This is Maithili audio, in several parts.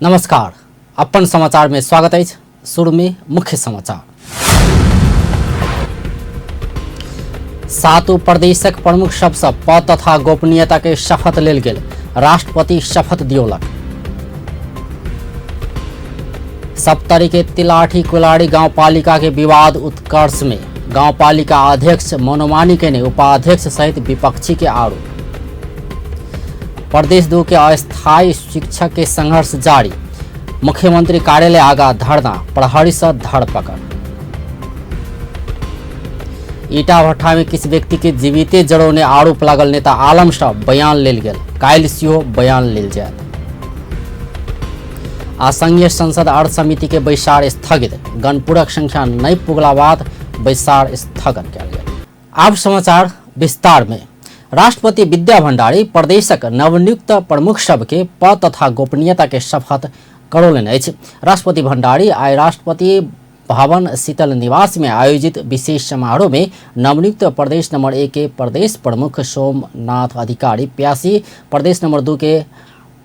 नमस्कार, अपन समाचार में स्वागत अछि। शुरू में मुख्य समाचार। सातु प्रदेशक प्रमुख सबसँ पद तथा गोपनीयता के शपथ लेल गेल। राष्ट्रपति शपथ दियौलक। सप्तरी के तिलाठी कोलाड़ी गांवपालिका के विवाद उत्कर्ष में गांवपालिका अध्यक्ष मनोमानी केने उपाध्यक्ष सहित विपक्षी के आरोप। प्रदेश 2 के अस्थायी शिक्षक के संघर्ष जारी। मुख्यमंत्री कार्यालय आगा धरना, प्रहरी से धरपकड़। ईटा भट्ठा में किसी व्यक्ति के जीविते जरौने आरोप लागल नेता आलम से बयान लेल गेल। काल्हि सेहो बयान लेल जायत। आ संघीय संसद अर्थ समिति के बैसार स्थगित। गणपूरक संख्या नहीं पुगला बाद बैसार स्थगन कयल गेल। आब समाचार विस्तार में। राष्ट्रपति विद्या भंडारी प्रदेशक नवनियुक्त प्रमुख सबके पद तथा गोपनीयता के शपथ करौलनि अछि। राष्ट्रपति भंडारी आइ राष्ट्रपति भवन शीतल निवास में आयोजित विशेष समारोह में नवनियुक्त प्रदेश नंबर 1 के प्रदेश प्रमुख सोमनाथ अधिकारी प्यासी, प्रदेश नंबर 2 के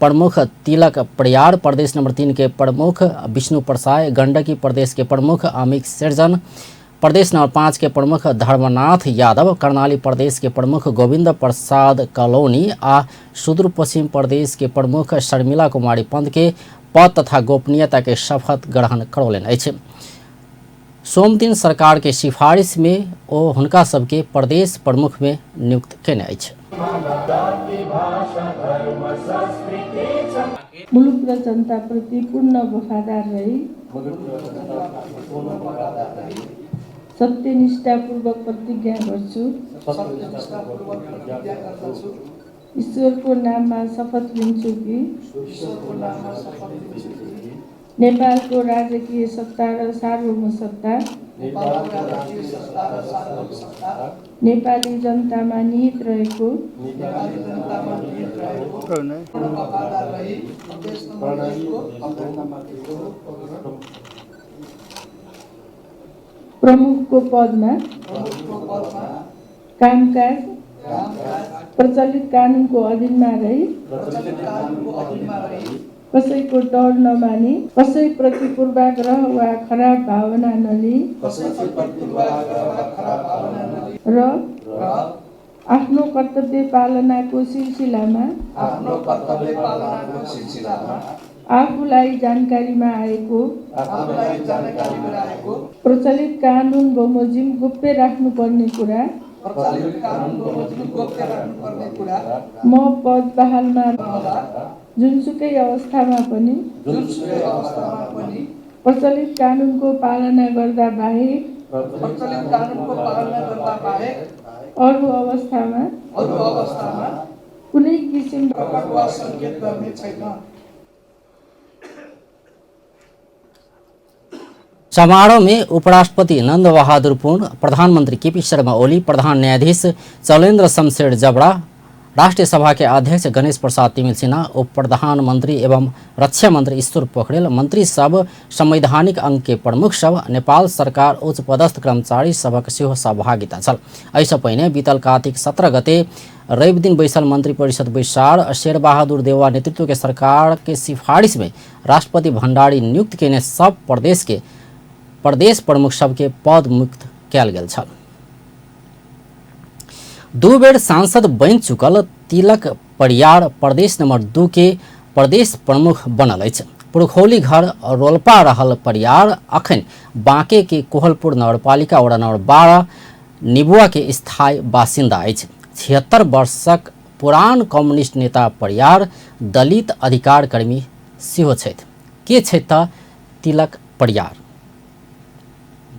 प्रमुख तिलक परियार, प्रदेश नंबर 3 के प्रमुख विष्णु प्रसाद, गंडकी प्रदेश के प्रमुख अमित शेरजन, प्रदेश नंबर 5 के प्रमुख धर्मनाथ यादव, कर्णाली प्रदेश के प्रमुख गोविंद प्रसाद कलौनी आ सुदूर पश्चिम प्रदेश के प्रमुख शर्मिला कुमारी पंत के पद तथा गोपनीयता के शपथ ग्रहण करौलनि अछि। सोमदिन सरकार के सिफारिश में ओ हुनका सबके प्रदेश प्रमुख में नियुक्त केने अछि। मुलुक र जनताप्रति पूर्ण वफादार रही सत्यनिष्ठापूर्वक प्रतिज्ञा गर्छु। ईश्वरको नाममा शपथ लिन्छु कि नेपालको राजकीय सत्ता र सार्वभौम सत्ता नेपाली जनतामा निहित रहेको प्रमुखको पदमा कामकाज प्रचलित कानुनको अधीनमा रही कसैको डर नमानी, कसैप्रति पूर्वाग्रह वा खराब भावना नलिई र आफ्नो कर्तव्य पालनाको सिलसिलामा आफूलाई जानकारीमा आएको प्रचलित कानुन बमोजिम गोप्य राख्नुपर्ने कुरा म पद बहालमा जुनसुकै अवस्थामा पनि प्रचलित कानुनको पालना गर्दा बाहेक अरू अवस्थामा कुनै किसिम समारोह में उपराष्ट्रपति नंद बहादुर पुन, प्रधानमंत्री केपी शर्मा ओली, प्रधान न्यायाधीश चलेंद्र शमशेर जबड़ा, राष्ट्रीय सभा के अध्यक्ष गणेश प्रसाद तिमिल सिन्हा, उप प्रधानमंत्री एवं रक्षा मंत्री ईश्वर पोखरेल, मंत्री सब, संवैधानिक अंग के प्रमुख सब, नेपाल सरकार उच्च पदस्थ कर्मचारी सबक सेहो सहभागिता छल। एहिसँ पहिने बीतल कार्तिक 17 गते रवि दिन बैसल मंत्री परिषद बैसार शेरबहादुर देउवा नेतृत्व के सरकार के सिफारिश में राष्ट्रपति भंडारी नियुक्त केने सब प्रदेश के प्रदेश प्रमुख सबके पद मुक्त कयल गेल छल। 2 बेर सांसद बनि चुकल तिलक परियार प्रदेश नंबर 2 के प्रदेश प्रमुख बनल अछि। पुरखौली घर रोलपा रहल परियार अखन बांके के कोहलपुर नगरपालिका वडा नंबर 12 निबुआ के स्थायी बासिन्दा अछि। 76 वर्षक पुरान कम्युनिस्ट नेता परियार दलित अधिकार कर्मी सेहो छथि। के छथि त तिलक परियार?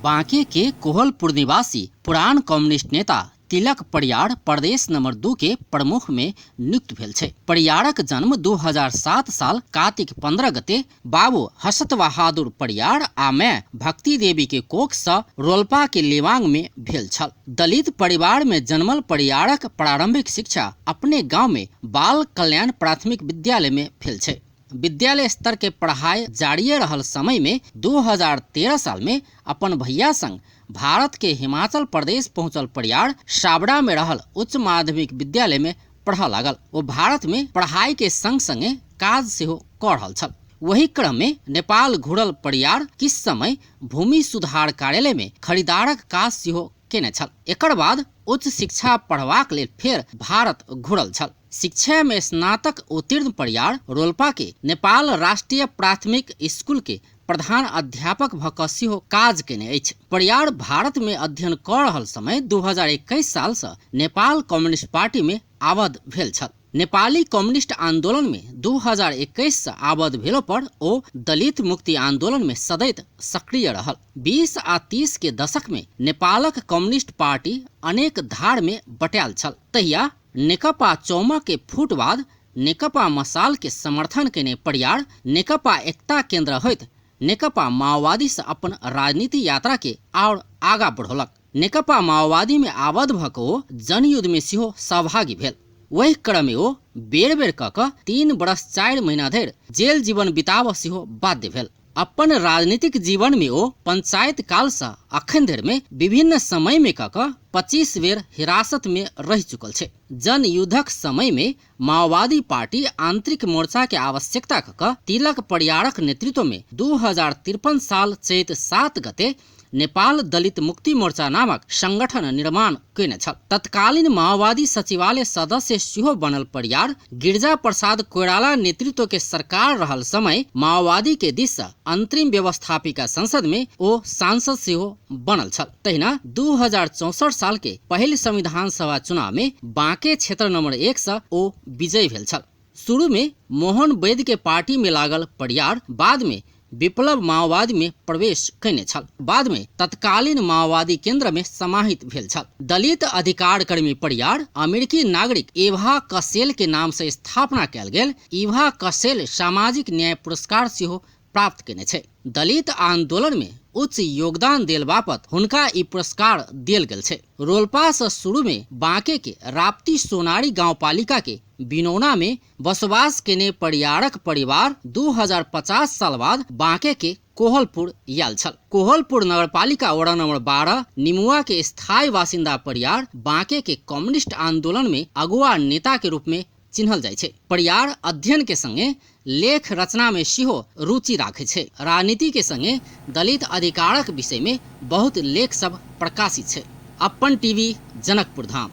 बांके के कोहलपुर निवासी पुरान कम्युनिस्ट नेता तिलक परियार प्रदेश नंबर 2 के प्रमुख में नियुक्त भेल छै। परियारक जन्म 2007 साल कार्तिक 15 गते बाबू हसत बहादुर परियार आ माय भक्ति देवी के कोख सँ रोलपा के लिवांग में भेल छल। दलित परिवार में जन्मल परियारक प्रारंभिक शिक्षा अपने गांव में बाल कल्याण प्राथमिक विद्यालय में भेल छै। विद्यालय स्तर के पढ़ाई जारिये रहल समय में 2013 साल में अपन भैया संग भारत के हिमाचल प्रदेश पहुंचल परियार साबड़ा में रहल उच्च माध्यमिक विद्यालय में पढ़ऽ लागल। ओ भारत में पढ़ाई के संग संगे काज सेहो कऽ रहल छल। वही क्रम में नेपाल घुरल परियार किछु समय भूमि सुधार कार्यालय में खरीदारक काज सेहो केने छल। एकर बाद उच्च शिक्षा पढ़बाक लेल फेर भारत घुरल छल। शिक्षा में स्नातक उत्तीर्ण परियार रोल्पा के नेपाल राष्ट्रीय प्राथमिक स्कूल के प्रधान अध्यापक भ क सेहो काज केने अछि। परियार भारत में अध्ययन क रहल समय 2021 साल सँ नेपाल कम्युनिस्ट पार्टी में आबद्ध भेल छल। नेपाली कम्युनिस्ट आंदोलन में 2021 सँ आबद्ध भेलो पर ओ दलित मुक्ति आंदोलन में सदैत सक्रिय रहल। 20 आ 30 के दशक में नेपालक कम्युनिस्ट पार्टी अनेक धार में बटायल छल। तहिया नेकपा चौमा के फूट बाद नेकपा मसाल के समर्थन केने परियार नेकपा एकता केंद्र होइत नेकपा माओवादी से अपन राजनीति यात्रा के और आगा बढ़ौलक। नेकपा माओवादी में आबद्ध भ क ओ जनयुद्ध में सेहो सहभागी भेल। वही क्रम में ओ बेर बेर क क 3 बरस 4 महीना धरि जेल जीवन बिताबऽ सेहो बाध्य भेल। अपन राजनीतिक जीवन में ओ पंचायत काल सँ अखन धरि में विभिन्न समय में क क 25 बेर हिरासत में रहि चुकल छै। जनयुद्धक समय में माओवादी पार्टी आंतरिक मोर्चा के आवश्यकता क क तिलक परियारक नेतृत्व में 2053 साल चैत 7 गते नेपाल दलित मुक्ति मोर्चा नामक संगठन निर्माण कयने छल। तत्कालीन माओवादी सचिवालय सदस्य सेहो बनल परियार गिरिजा प्रसाद कोइराला नेतृत्व के सरकार रहल समय माओवादी के दिस सँ अंतरिम व्यवस्थापिका संसद में ओ सांसद सेहो बनल छल। तहिना 2064 साल के पहिल संविधान सभा चुनाव में बांके क्षेत्र नंबर 1 सँ ओ विजयी भेल छल। शुरू में मोहन वैद्य के पार्टी में लागल परियार बाद में विप्लव माओवादी में प्रवेश कयने छल। बाद में तत्कालीन माओवादी केंद्र में समाहित भेल छल। दलित अधिकार कर्मी परियार अमेरिकी नागरिक एवा कसेल के नाम से स्थापना कयल गेल इवा कसेल सामाजिक न्याय पुरस्कार सेहो प्राप्त कयने छै। दलित आंदोलन में उच्च योगदान देल बापत हुनका ई पुरस्कार देल गेल छै। रोल्पा से शुरू में बांके के राप्ती सोनारी गांवपालिका के बिनौना में बसोबास केने परियारक परिवार 2050 साल बाद बांके के कोहलपुर आयल छल। कोहलपुर नगरपालिका वार्ड नंबर 12 निमुआ के स्थायी बासिन्दा परियार बांके के कम्युनिस्ट आंदोलन में अगुआ नेता के रूप में चिन्हल जाइ छै। परियार अध्ययन के संगे लेख रचना में सेहो रुचि राखै छै। राजनीति के संगे दलित अधिकारक विषय में बहुत लेख सब प्रकाशित छै। अपन TV Janakpur Dham.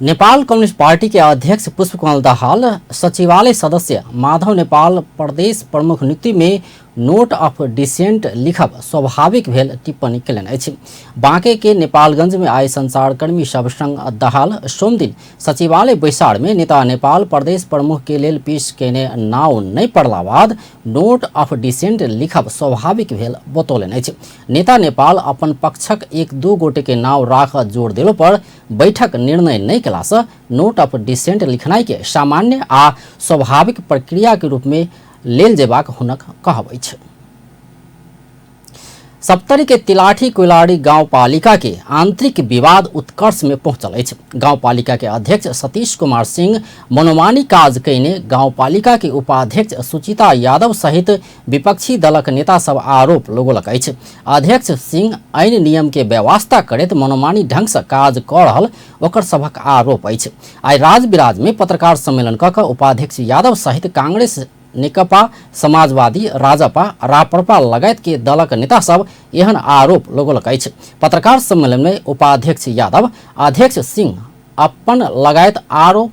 Nepal communist party के अध्यक्ष पुष्पकमल दाहाल सचिवालय सदस्य माधव नेपाल प्रदेश प्रमुख नियुक्ति में नोट ऑफ डिसेंट लिखब स्वाभाविक भेल टिप्पणी केलनि अछि। बांके के नेपालगंज में आइ संचारकर्मी सब संग दाहाल सोमदिन सचिवालय बैसार में नेता नेपाल प्रदेश प्रमुख के लेल पेश केने नाव नहि पड़ला बाद नोट ऑफ डिसेंट लिखब स्वाभाविक भेल बतौलनि अछि। नेता नेपाल अपन पक्षक 1-2 गोटे के नाव राख जोर देलो पर बैठक निर्णय नहि केलासँ नोट ऑफ डिसेंट लिखनाइ के सामान्य आ स्वाभाविक प्रक्रिया के रूप में लेल जेबाक हुनक कहब अछि। सप्तरी के तिलाठी कोइलाड़ी गांवपालिका के आंतरिक विवाद उत्कर्ष में पहुंचल अछि। गांवपालिका के अध्यक्ष सतीश कुमार सिंह मनोमानी काज कयने गांवपालिका के उपाध्यक्ष सुचिता यादव सहित विपक्षी दलक नेता सब आरोप लगौलक अछि। अध्यक्ष सिंह ऐन नियम के व्यवस्था करैत मनोमानी ढंग से काज क रहल ओकर सभक आरोप अछि। आइ राजविराज में पत्रकार सम्मेलन क उपाध्यक्ष यादव सहित कांग्रेस, नेकपा, समाजवादी, राजपा, राप्रपा लगायत के दलक नेता सब एहन आरोप लगौलक अछि। पत्रकार सम्मेलन में उपाध्यक्ष यादव अध्यक्ष सिंह अपन लगायत आरो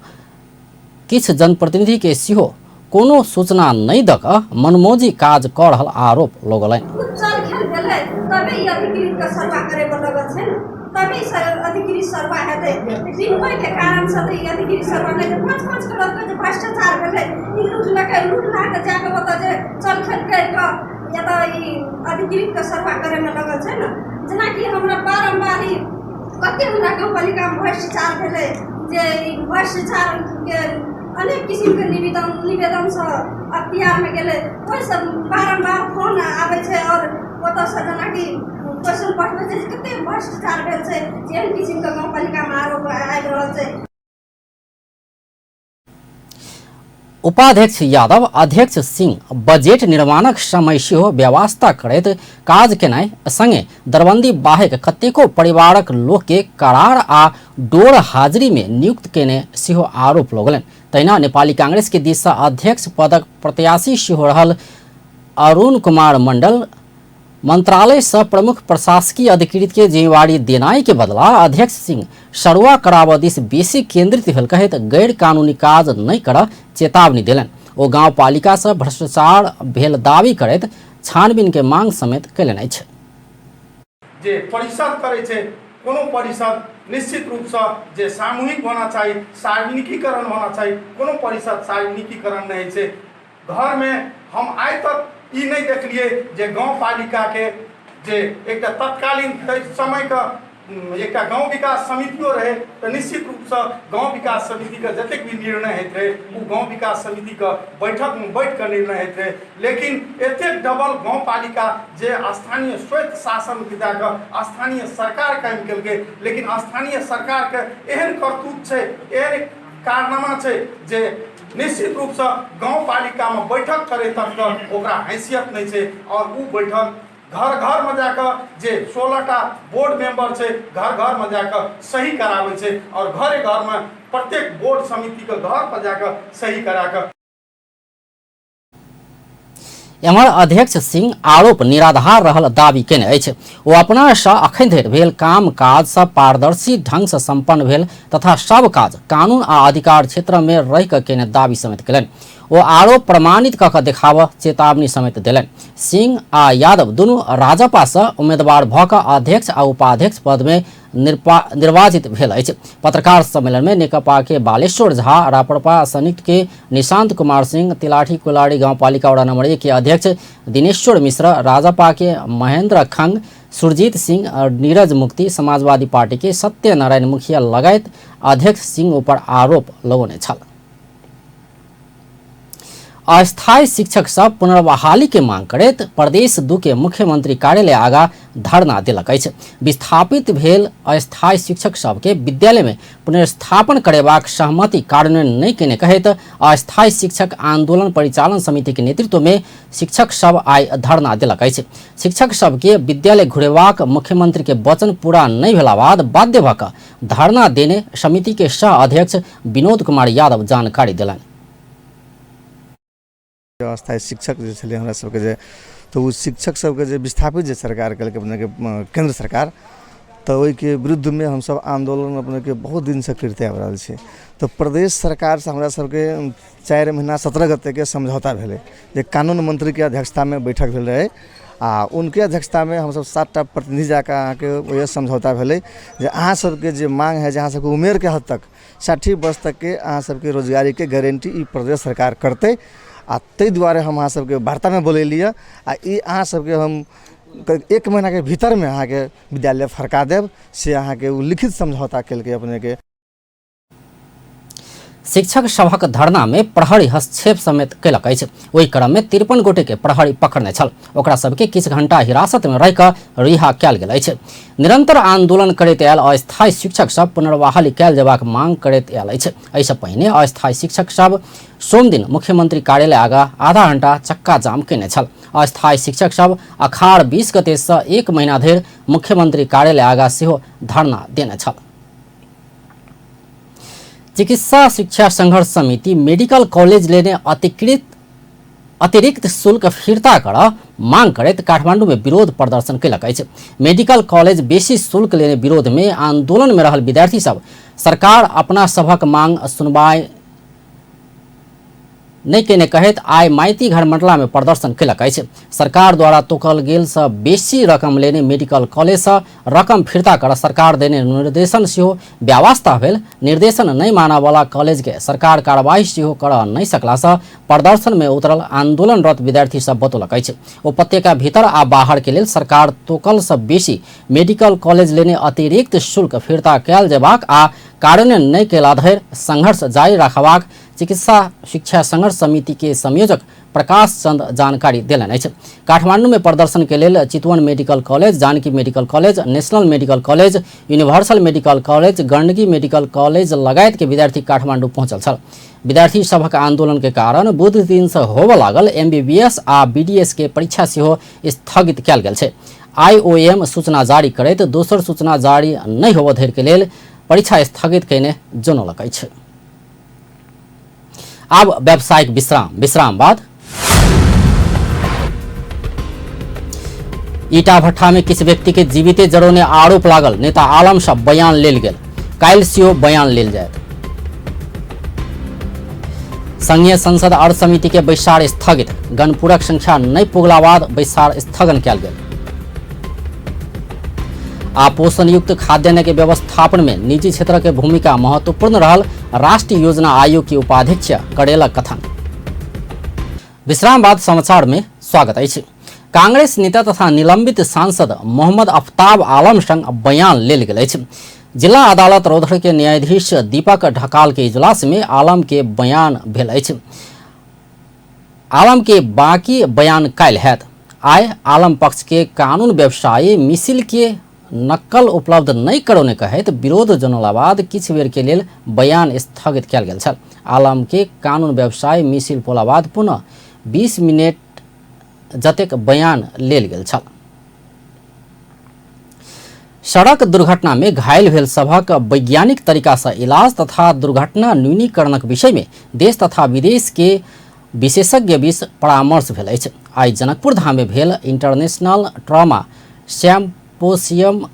किछु जनप्रतिनिधि के सेहो कोनो सूचना नहि दऽ कऽ मनमौजी काज कऽ रहल आरोप लगौलनि। चल खेल भेलै तबे ई अधिकृत के सर्वा करे पर लगल छै ने, तबे ई अधिकृत सर्वा हेतै। बिनबै के कारण से तऽ ई अधिकृत सर्वा नहि हेतै। 5-5 करोड़ के जे भ्रष्टाचार भेलै, ई लूटलकै, लूटला के जाके ओतऽ जे चल खेल करि कऽ एतऽ ई अधिकृत के सर्वा करे मे लगल छै ने। जेनाकि हमरा बारम्बार ई कते हमरा गाँवपालिकामे भ्रष्टाचार भेलै जे ई भ्रष्टाचारके अनेक किसिमके निवेदनसँ अख्तियारमे गेलै, ओहिसँ बारम्बार फोन आबै छै आओर ओतऽसँ जेनाकि क्वेश्चन पठबै छै जे कते भ्रष्टाचार भेल छै, जे एहन किसिमके गाँवपालिकामे आरोप आबि रहल छै। उपाध्यक्ष यादव अध्यक्ष सिंह बजेट निर्माणक समय सेहो व्यवस्था करैत काज केनाइ संगे दरबंदी बाहेक कतेको परिवारक लोक के करार आ डोर हाजिरी में नियुक्त केने सेहो आरोप लगौलनि। तहिना नेपाली कांग्रेस के दिस सँ अध्यक्ष पदक प्रत्याशी सेहो रहल अरुण कुमार मंडल मंत्रालय सँ प्रमुख प्रशासकीय अधिकृत के जिम्मेवारी देनाई के बदला अध्यक्ष सिंह सरुआ कराबऽ दिस बेसी केंद्रित भेल कहैत गैर कानूनी काज नहि करऽ चेतावनी देलनि। ओ गांवपालिका सँ भ्रष्टाचार भेल दावी करैत छानबीन के मांग समेत कयलनि अछि। जे परिषद करै छै, कोनो परिषद निश्चित रूपसँ जे सामूहिक होना चाही, सार्वजनिकीकरण होना चाही, कोनो परिषद सार्वजनिकीकरण नहि होइ छै। घरमे हम आइ तक ई नहि देखलियै जे गाँवपालिकाके जे एकटा तत्कालीन समयके एकटा गाँव विकास समितियो रहै, तऽ निश्चित रूपसँ गाँव विकास समितिके जतेक भी निर्णय होइत रहै ओ गाँव विकास समितिके बैठकमे बैठ कऽ निर्णय होइत रहै। लेकिन एतेक डबल गाँवपालिका जे स्थानीय स्वायत्त शासन दए कऽ स्थानीय सरकार कायम केलकै, लेकिन स्थानीय सरकारके एहन करतूत छै, एहन कारनामा छै जे निश्चित रूपसँ गाँवपालिकामे बैठक करै तकके ओकरा हैसियत नहि छै। आओर ओ बैठक घर घरमे जाकऽ जे 16टा बोर्ड मेंबर छै घर घरमे जाकऽ सही कराबै छै आओर घरे घरमे प्रत्येक बोर्ड समितिके घर पर जाकऽ सही करा कऽ। एम्हर अध्यक्ष सिंह आरोप निराधार रहल दावी केने अछि। ओ अपना सँ अखन धरि भेल काम काज सब पारदर्शी ढंग सँ संपन्न भेल तथा सब काज कानून आ अधिकार क्षेत्र मे रहि कऽ केने दावी समेत केलनि। ओ आरोप प्रमाणित कऽ कऽ देखाबऽ चेतावनी समेत देलनि। सिंह आ यादव दुनू राजपा सँ उम्मीदवार भऽ कऽ अध्यक्ष आ उपाध्यक्ष पद मे निर्वाचित भेल अछि। पत्रकार सम्मेलन में नेकपा के बालेश्वर झा, राप्रपा संयुक्त के निशांत कुमार सिंह, तिलाठी कोलाड़ी गांवपालिका वड़ा नंबर 1 के अध्यक्ष दिनेश्वर मिश्र, राजपा के महेंद्र खंग, सुरजीत सिंह और नीरज मुक्ति, समाजवादी पार्टी के सत्यनारायण मुखिया लगायत अध्यक्ष सिंह ऊपर आरोप लगौने छल। अस्थायी शिक्षक सब पुनर्बहाली के मांग करैत प्रदेश 2 के मुख्यमंत्री कार्यालय आगा धरना देलक अछि। विस्थापित भेल अस्थायी शिक्षक सबके विद्यालय में पुनर्स्थापन करेबाक सहमति कार्यान्वयन नहि केने कहैत अस्थायी शिक्षक आंदोलन परिचालन समिति के नेतृत्व में शिक्षक सब आइ धरना देलक अछि। शिक्षक सबके विद्यालय घुरेबाक मुख्यमंत्री के वचन पूरा नहि भेला बाद बाध्य भऽ कऽ धरना देने समिति के सह अध्यक्ष विनोद कुमार यादव जानकारी देलनि। अस्थायी शिक्षक जे छलै हमरा सबके जे, तऽ ओ शिक्षक सबके जे विस्थापित जे सरकार केलकै अपनेके केन्द्र सरकार, तऽ ओहिके विरुद्धमे हमसब आन्दोलन अपनेके बहुत दिनसँ करिते आबि रहल छी। तऽ प्रदेश सरकारसँ हमरा सबके 4 महीना 17 गतेके समझौता भेलै जे कानून मन्त्रीके अध्यक्षतामे बैठक भेल रहै आ उनके अध्यक्षतामे हमसब 7टा प्रतिनिधि जाकऽ अहाँके वएह समझौता भेलै जे अहाँ सबके जे माँग हइ जे अहाँ सबके उमेरके हद तक 60 वर्ष तकके अहाँ सबके रोजगारीके गारंटी ई प्रदेश सरकार करतै आ ताहि दुआरे हम अहाँ सबके वार्तामे बोलेली हँ आ ई अहाँ सबके हम 1 महीनाके भीतरमे अहाँके विद्यालय फरका देब, से अहाँके ओ लिखित समझौता केलकै अपनेके। शिक्षक सभक धरना में प्रहरी हस्तक्षेप समेत केलक अछि। ओहि क्रम में 53 गोटे के प्रहरी पकड़ने छल। ओकरा सबके किछु घंटा हिरासत में रहि कऽ रिहा कयल गेल अछि। निरंतर आंदोलन करैत आयल अस्थायी शिक्षक सब पुनर्बहाली कयल जेबाक मांग करैत आयल अछि। एहिसँ पहिने अस्थायी शिक्षक सब सोमदिन मुख्यमंत्री कार्यालय आगा आधा घंटा चक्का जाम केने छल। अस्थायी शिक्षक सब अखाड़ 20 गते सँ 1 महीना धरि मुख्यमंत्री कार्यालय आगा सेहो धरना देने छल। चिकित्सा शिक्षा संघर्ष समिति मेडिकल कॉलेज लेने अतिरिक्त शुल्क फिर्ता कर मांग करैत काठमांडू में विरोध प्रदर्शन केलक अछि। मेडिकल कॉलेज बेसी शुल्क लेने विरोध में आंदोलन में रहल विद्यार्थी सब सरकार अपना सभक मांग सुनवाई नहि केने कहैत आइ माइती घर मंडला में प्रदर्शन केलक अछि। सरकार द्वारा तोकल गेल सँ बेसी रकम लेने मेडिकल कॉलेज सँ रकम फिर्ता कर सरकार देने निर्देशन सेहो व्यवस्था भेल। निर्देशन नहि मानऽ वाला कॉलेज के सरकार कार्रवाई सेहो कर नहि सकला सँ प्रदर्शन में उतरल आंदोलनरत विद्यार्थी सब बतौलक अछि। उपत्यका भीतर आ बाहर के लेल सरकार तोकल सँ बेसी मेडिकल कॉलेज लेने अतिरिक्त शुल्क फिर्ता कयल जेबाक आ कार्यान्वयन नहि केला धरि संघर्ष जारी राखबाक चिकित्सा शिक्षा संघर्ष समिति के संयोजक प्रकाश चंद जानकारी देलनि अछि। काठमांडू में प्रदर्शन के लेल Chitwan medical college, Janaki medical college, national medical college, universal medical college, Gandaki medical college लगायत के विद्यार्थी काठमांडू पहुंचल छल। विद्यार्थी सभक आंदोलन के कारण बुध दिन से होबऽ लागल एमबीबीएस आ बीडीएस के परीक्षा सेहो स्थगित कयल गेल छै। आईओएम सूचना जारी करैत दोसर सूचना जारी नहि होबऽ धरि के लेल परीक्षा स्थगित कयने जनौलक अछि। आब व्यावसायिक विश्राम। विश्राम बाद ईटा भट्ठा में किछु व्यक्ति के जीविते जरौने आरोप लागल नेता आलम सँ बयान लेल गेल। काल्हि सेहो बयान लेल जायत। संघीय संसद अर्थ समिति के बैसार स्थगित। गणपूरक संख्या नहि पुगला बाद बैसार स्थगन कयल गेल। आ पोषण युक्त खाद्यान्न के व्यवस्थापन में निजी क्षेत्र के भूमिका महत्वपूर्ण रहल राष्ट्रीय योजना आयोग के उपाध्यक्ष करेलक कथन। विश्राम बाद समाचार में स्वागत अछि। कांग्रेस नेता तथा निलंबित सांसद मोहम्मद अफ्ताब आलम संग बयान लेल गेल अछि। जिला अदालत रौधर के न्यायाधीश दीपक ढकाल के इजलास में आलम के बयान भेल अछि। आलम के बाकी बयान काल्हि हैत। आइ आलम पक्ष के कानून व्यवसायी मिसिल के नक्कल उपलब्ध नहि करौने कहैत विरोध जनौला बाद किछु बेर के लेल बयान स्थगित कयल गेल छल। आलम के कानून व्यवसायी मिसिल पोला बाद पुनः 20 मिनट जतेक बयान लेल गेल छल। सड़क दुर्घटना में घायल भेल सभक वैज्ञानिक तरीका से इलाज तथा दुर्घटना न्यूनीकरणक विषय में देश तथा विदेश के विशेषज्ञ बीच परामर्श भेल अछि। आइ जनकपुर धाम में भेल इंटरनेशनल ट्रॉमा सिम्पोजियम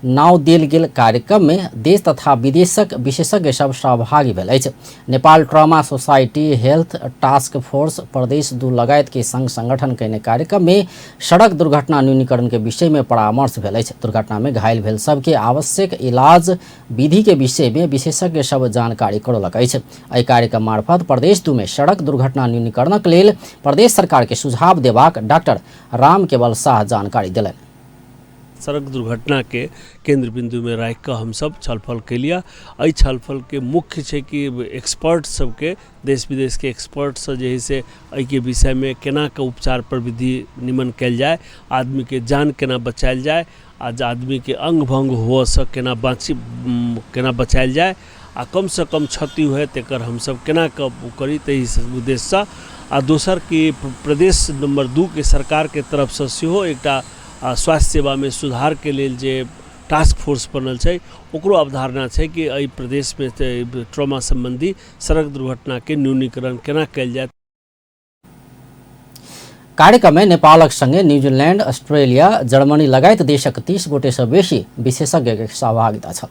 नाव देल गेल कार्यक्रम में देश तथा विदेशक विशेषज्ञ सब सहभागी भेल अछि। Nepal trauma society health task force प्रदेश 2 लगायत के संघ संगठन कयने कार्यक्रम में सड़क दुर्घटना न्यूनीकरण के विषय में परामर्श भेल अछि। दुर्घटना में घायल भेल सबके आवश्यक इलाज विधि के विषय में विशेषज्ञ सब जानकारी करौलक अछि। एहि कार्यक्रम मार्फत प्रदेश 2 में सड़क दुर्घटना न्यूनीकरणक लेल प्रदेश सरकार के सुझाव देबाक डॉक्टर राम केवल शाह जानकारी देलनि। सड़क दुर्घटनाके केन्द्र बिन्दुमे राखिकऽ हमसब छलफल केलियै। एहि छलफलके मुख्य छै कि एक्सपर्ट सबके देश विदेशके एक्सपर्टसँ जे हइ से एहिके विषयमे केनाके उपचार प्रविधि निमन कयल जाय, आदमीके जान केना बचायल जाय, आ आदमीके अङ्ग भङ्ग हुअसँ केना बाँची केना बचायल जाय, आ कमसँ कम क्षति हुए तकर हमसब केनाके ओ करी ताहि उद्देश्यसँ। आ दोसर कि प्रदेश नम्बर 2 के सरकारके तरफसँ सेहो एकटा स्वास्थ्य सेवामे सुधारके लेल जे टास्क फोर्स बनल छै ओकरो अवधारणा छै कि एहि प्रदेशमे ट्रॉमा सम्बन्धी सड़क दुर्घटनाके न्यूनीकरण केना कयल जाय। कार्यक्रम में नेपालक संगे न्यूजीलैंड, ऑस्ट्रेलिया, जर्मनी लगायत देशक 30 गोटे से बेसी विशेषज्ञ के सहभागिता छल।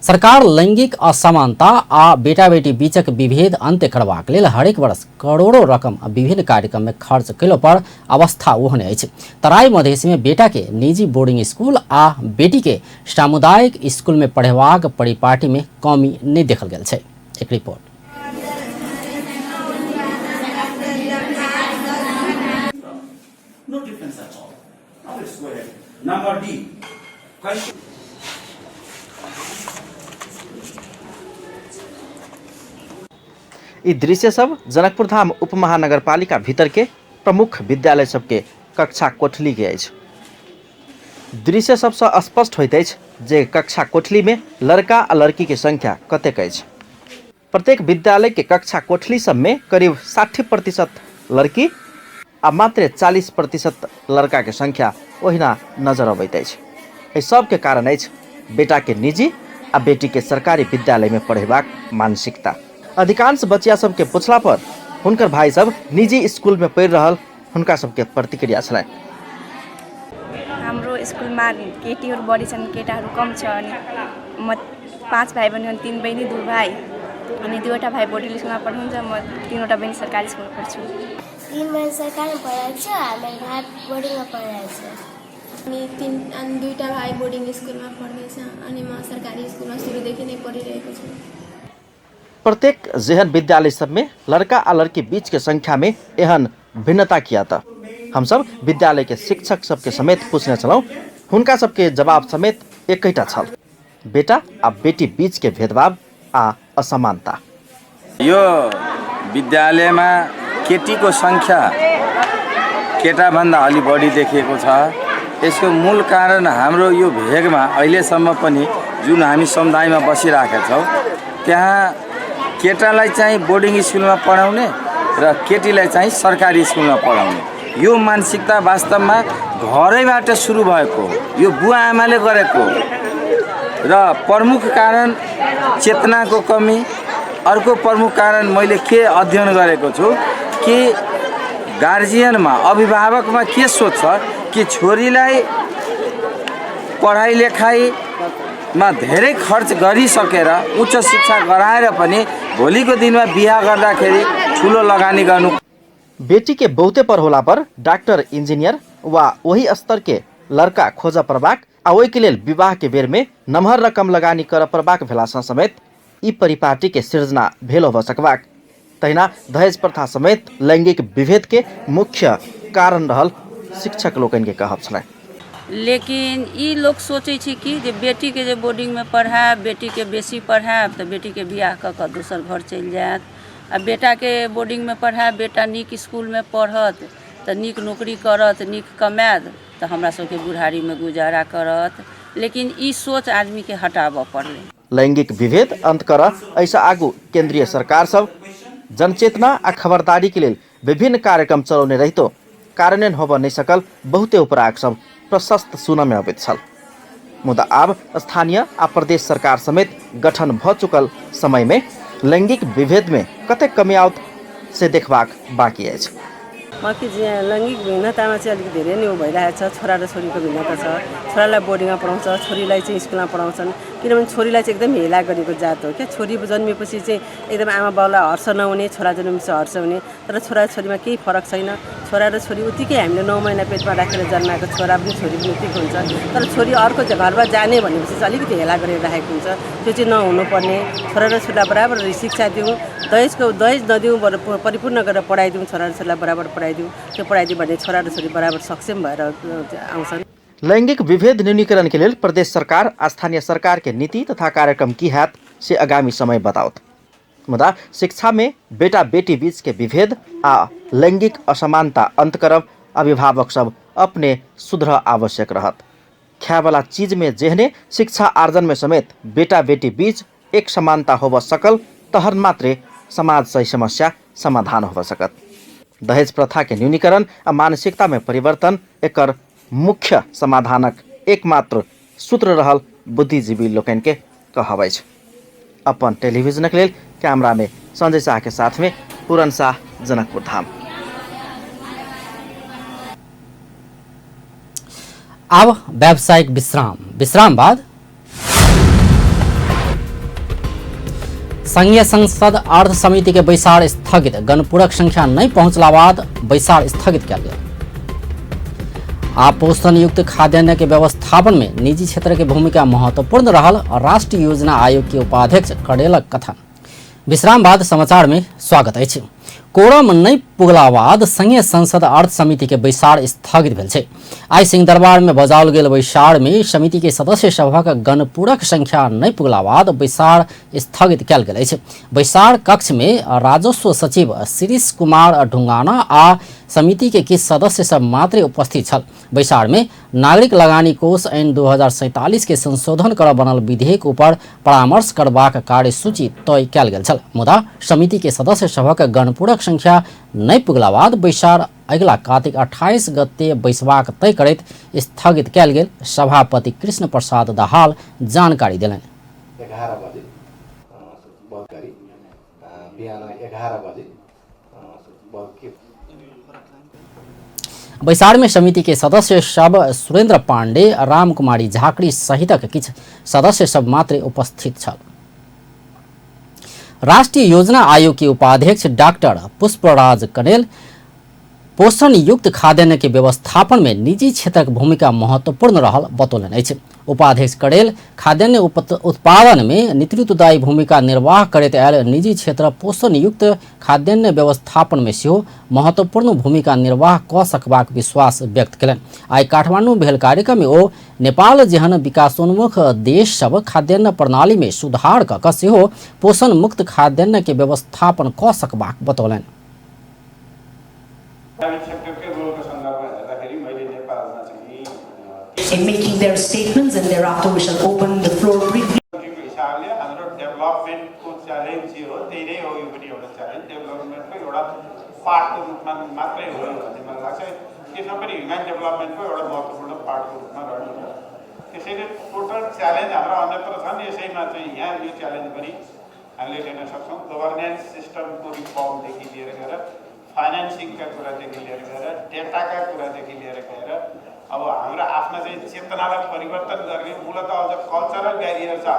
सरकार लैंगिक असमानता आ बेटा बेटी बीचक विभेद अंत्य करबाक लेल हरेक वर्ष करोड़ों रकम विभिन्न कार्यक्रम में खर्च कयलो पर अवस्था ओहने अछि। तराई मधेश में बेटा के निजी बोर्डिंग स्कूल आ बेटी के सामुदायिक स्कूल में पढ़ेबाक परिपाटी में कमी नहीं देखल गेल छै। एक report. No difference at all. Now let's go ahead. Number D. Question. ई दृश्य सब जनकपुर धाम उपमहानगरपालिका भीतर के प्रमुख विद्यालय सबके कक्षा कोठली के अछि। दृश्य सबसँ स्पष्ट होइत अछि जे कक्षा कोठली में लड़का आ लड़की के संख्या कतेक अछि। प्रत्येक विद्यालय के कक्षा कोठली सब में करीब 60% लड़की आ मात्र 40% लड़का के संख्या ओहिना नजर अबैत अछि। एहि सब के कारण अछि बेटा के निजी आ बेटी के सरकारी विद्यालय में पढ़ेबाक मानसिकता। अधिकांश बचिया सबके पूछला पर हुनकर भाई सब निजी स्कूल में पढ़ि रहल हुनका सबके प्रतिक्रिया छलनि। हाम्रो स्कुलमा केटीहरू बढी छन्, केटाहरू कम छ। अनि म 5 भाइ बहिनी, 3 बहिनी 2 भाइ, अनि 2वटा भाइ बोर्डिङ स्कुलमा पढ्नुहुन्छ, म 3वटा बहिनी सरकारी स्कुलमा पढ्छु। 3 बहिनी सरकारीमा पढिरहेको छ, मेरो भाइ बोर्डिङमा पढिरहेको छ। अनि 3 अनि 2टा भाइ बोर्डिङ स्कुलमा पढ्दैछ, अनि म सरकारी स्कुलमा सुरुदेखि नै पढिरहेको छु। प्रत्येक जेहन विद्यालय सब में लड़का आ लड़की बीच के संख्या में एहन भिन्नता किया त हम सब विद्यालय के शिक्षक सबके समेत पूछने छलहुँ। हुनका सबके जवाब समेत एकैटा छल, बेटा आ बेटी बीच के भेदभाव आ असमानता। यो विद्यालयमा केटीको संख्या केटाभन्दा अलि बढी देखिएको छ। यसको मूल कारण हाम्रो यो भेगमा अहिलेसम्म पनि जुन हामी समुदायमा बसिरहेका छौँ त्यहाँ केटालाई चाहिँ बोर्डिङ स्कुलमा पढाउने र केटीलाई चाहिँ सरकारी स्कुलमा पढाउने यो मानसिकता वास्तवमा घरैबाट सुरु भएको हो, यो बुवा आमाले गरेको हो। र प्रमुख कारण चेतनाको कमी, अर्को प्रमुख कारण मैले के अध्ययन गरेको छु कि गार्जियनमा, अभिभावकमा के सोच छ कि छोरीलाई पढाइ लेखाइमा धेरै खर्च गरिसकेर उच्च शिक्षा गराएर पनि भोलिको दिनमा बिहा गर्दाखेरि ठुलो लगानी गर्नु। बेटी के बहुते पढ़ौला पर डॉक्टर, इंजीनियर वा वही स्तर के लड़का खोज पड़बाक आ ओहि के लेल विवाह के बेर में नमहर रकम लगानी कर पड़बाक भेलासँ समेत ई परिपाटी के सृजना भेल होबऽ सकबाक। तहिना दहेज प्रथा समेत लैंगिक विभेद के मुख्य कारण रहल शिक्षक लोकनि के कहब छलनि। लेकिन ई लोक सोचै छै कि जे बेटीके जे बोर्डिंगमे पढ़ायब, बेटीके बेसी पढ़ायब तऽ बेटीके बियाह कऽ कऽ दोसर घर चलि जायत, आ बेटाके बोर्डिंगमे पढ़ायब, बेटा नीक इसकुलमे पढ़त तऽ नीक नौकरी करत, नीक कमायत तऽ हमरा सबके बुढ़ारीमे गुजारा करत। लेकिन ई सोच आदमीके हटाबऽ पड़लै। लैंगिक विभेद अंत करऽ एहिसँ आगू केंद्रीय सरकार सब जनचेतना आ खबरदारी के लेल विभिन्न कार्यक्रम चलौने रहितो कार्यान्वयन होबऽ नहि सकल बहुते उपराग सब प्रशस्त सुनऽ मे अबैत छल। मुदा आब स्थानीय आ प्रदेश सरकार समेत गठन भऽ चुकल समय मे लैंगिक विभेद मे कतेक कमी आओत से देखबाक बाँकी अछि। बाँकी लैङ्गिक भिन्नतामा चाहिँ अलिक धेरै नै उ भइरहेको छ। छोरा र छोरीको भिन्नता छ। छोरालाई बोर्डिङमा पढाउँछ, छोरीलाई चाहिँ स्कुलमा पढाउँछन्, किनभने छोरीलाई चाहिँ एकदम हेला गरेको जात हो क्या। छोरी जन्मिएपछि चाहिँ एकदम आमा बाउलाई हर्ष नहुने, छोरा जन्मेपछि हर्ष हुने। तर छोरा छोरीमा केही फरक छैन। छोरा र छोरी उत्तिकै हामीले 9 महिना पेटमा राखेर जन्माएको छोरा पनि छोरी पनि उत्तिकै हुन्छ। तर छोरी अर्को घरमा जाने भनेपछि चाहिँ अलिकति हेला गरेर राखेको हुन्छ, त्यो चाहिँ नहुनुपर्ने। छोरा र छोरीलाई बराबर शिक्षा दिउँ, दहेज नदिउँ, बरु परिपूर्ण गरेर पढाइदिउँ, छोरा र छोरीलाई बराबर पढाइदिउँ। त्यो पढाइदियो भने छोरा र छोरी बराबर सक्षम भएर आउँछन्। लैंगिक विभेद न्यूनीकरण के लेल प्रदेश सरकार आ स्थानीय सरकार के नीति तथा कार्यक्रम की हैत से आगामी समय बताओत। मुदा शिक्षा में बेटा बेटी बीच के विभेद आ लैंगिक असमानता अंत करब अभिभावक सब अपने सुधर आवश्यक रहत। खायवाला चीज में जेहने शिक्षा आर्जन में समेत बेटा बेटी बीच एक समानता होब सकल तहन मात्रे समाज सही समस्या समाधान होब सकत। दहेज प्रथा के न्यूनीकरण आ मानसिकता में परिवर्तन एकर मुख्य समाधानक एकमात्र सूत्र रहल बुद्धिजीवी लोकनि के कहब अछि। अपन टेलीविजनक लेल कैमरा में संजय शाह के साथ में पूरन शाह, जनकपुर धाम। अब व्यावसायिक विश्राम। विश्राम बाद संघीय संसद अर्थ समिति के बैसार स्थगित। गणपूरक संख्या नहीं पहुंचला बाद बैसार स्थगित कयल गेल। आ पोषण युक्त खाद्यान्न के व्यवस्थापन में निजी क्षेत्र के भूमिका महत्वपूर्ण रहल राष्ट्रीय योजना आयोग के उपाध्यक्ष कडेलक कथन। विश्राम बाद समाचार में स्वागत अछि। कोरम नहि पुगला बाद संघीय संसद अर्थ समिति के बैसार स्थगित भेल छै। आइ सिंहदरबार में बजाओल गेल बैसार में समिति के सदस्य सभक गणपूरक संख्या नहि पुगला बाद बैसार स्थगित कयल गेल अछि। बैसार कक्ष में राजस्व सचिव शिरीष कुमार ढुंगाना आ समिति के किछु सदस्य सब मात्रे उपस्थित छल। बैसार में नागरिक लगानी कोष ऐन 2047 के संशोधन कर बनल विधेयक ऊपर परामर्श करबाक कार्यसूची तय कयल गेल छल। मुदा समिति के सदस्य सभक गणपूरक संख्या नहि पुगला बाद बैसार अगिला कार्तिक 28 गते बैसबाक तय करैत स्थगित कयल गेल सभापति कृष्ण प्रसाद दाहाल जानकारी देलनि। 11 बजे बिहान 11 बजे। बैसार में समिति के सदस्य सब सुरेंद्र पांडे, राम कुमारी झाकड़ी सहितक किछु सदस्य सब मात्र उपस्थित छल। राष्ट्रीय योजना आयोग के उपाध्यक्ष डॉक्टर पुष्पराज कनेल पोषण युक्त खाद्यान्न के व्यवस्थापन में निजी क्षेत्रक भूमिका महत्वपूर्ण रहल बतौलनि अछि। उपाध्यक्ष कडेल खाद्यान्न उत्पादन में नेतृत्वदायी भूमिका निर्वाह करैत आयल निजी क्षेत्र पोषण युक्त खाद्यान्न व्यवस्थापन में सेहो महत्वपूर्ण भूमिका निर्वाह कऽ सकबाक विश्वास व्यक्त कयलनि। आइ काठमांडू भेल कार्यक्रम में ओ नेपाल जेहन विकासोन्मुख देश सब खाद्यान्न प्रणाली में सुधार कऽ कऽ सेहो पोषण मुक्त खाद्यान्न के व्यवस्थापन कऽ सकबाक बतौलनि। In making their statements, and thereafter we shall open the floor briefly. हिसाबले हाम्रो डेभलपमेन्टको च्यालेन्ज जे हो त्यही नै हो, यो पनि एउटा च्यालेन्ज डेभलपमेन्टको एउटा पार्टको रूपमा मात्रै हो भन्ने मलाई लाग्छ। त्यसमा पनि ह्युमन डेभलपमेन्टको एउटा महत्त्वपूर्ण पार्टको रूपमा रहन्छ। त्यसैले टोटल च्यालेन्ज हाम्रो अन्यत्र छन्, यसैमा चाहिँ यहाँ यो च्यालेन्ज पनि हामीले लिन सक्छौँ। गभर्नेन्स सिस्टमको रिफर्मदेखि लिएर गएर फाइनेन्सिङका कुरादेखि लिएर गएर डेटाका कुरादेखि लिएर गएर अब हाम्रो आफ्ना चाहिँ चेतनालाई परिवर्तन गर्ने मूलतः अझ कल्चरल ब्यारियर छ।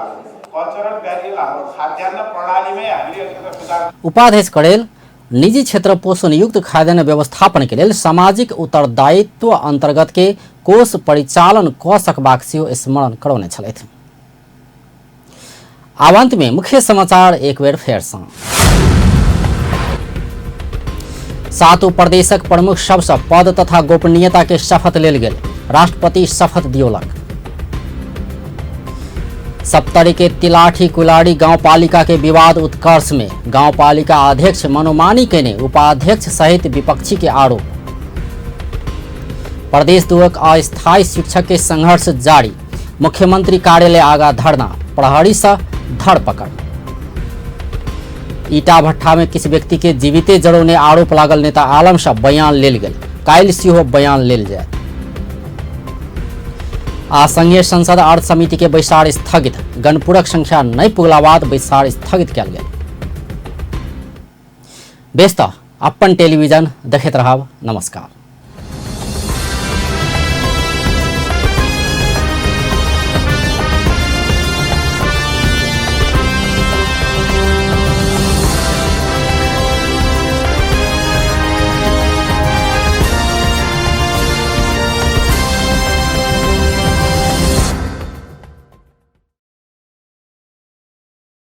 कल्चरल ब्यारियर हाम्रो खाद्यान्न प्रणालीमै हामीले अलिकति सुधार। उपाध्यक्ष कड़ेल निजी क्षेत्र पोषण युक्त खाद्यान्न व्यवस्थापन के लेल सामाजिक उत्तरदायित्व अंतर्गत के कोष परिचालन क सकबाक सेहो स्मरण करौने छलथि। आब अंत में मुख्य समाचार एक बेर फेर सँ। सातों प्रदेशक प्रमुख सबसँ पद तथा गोपनीयता के शपथ लेल गेल। राष्ट्रपति शपथ दियोलक। सप्तरी के तिलाठी कुलाड़ी गांवपालिका के विवाद उत्कर्ष में गांवपालिका अध्यक्ष मनोमानी केने उपाध्यक्ष सहित विपक्षी के आरोप। प्रदेश दुवक अस्थायी शिक्षक के संघर्ष जारी। मुख्यमंत्री कार्यालय आगा धरना, प्रहरी से धरपकड़। ईटा भट्ठा में किसी व्यक्ति के जीविते जरौने आरोप लागल नेता आलम से बयान लेल गेल। काल्हि सेहो बयान लेल जायत। आ संघीय संसद अर्थ समिति के बैसार स्थगित। गणपूरक संख्या नहीं पुगला बाद बैसार स्थगित कयल गेल। बेस त अपन टेलीविजन देखैत रहब। नमस्कार।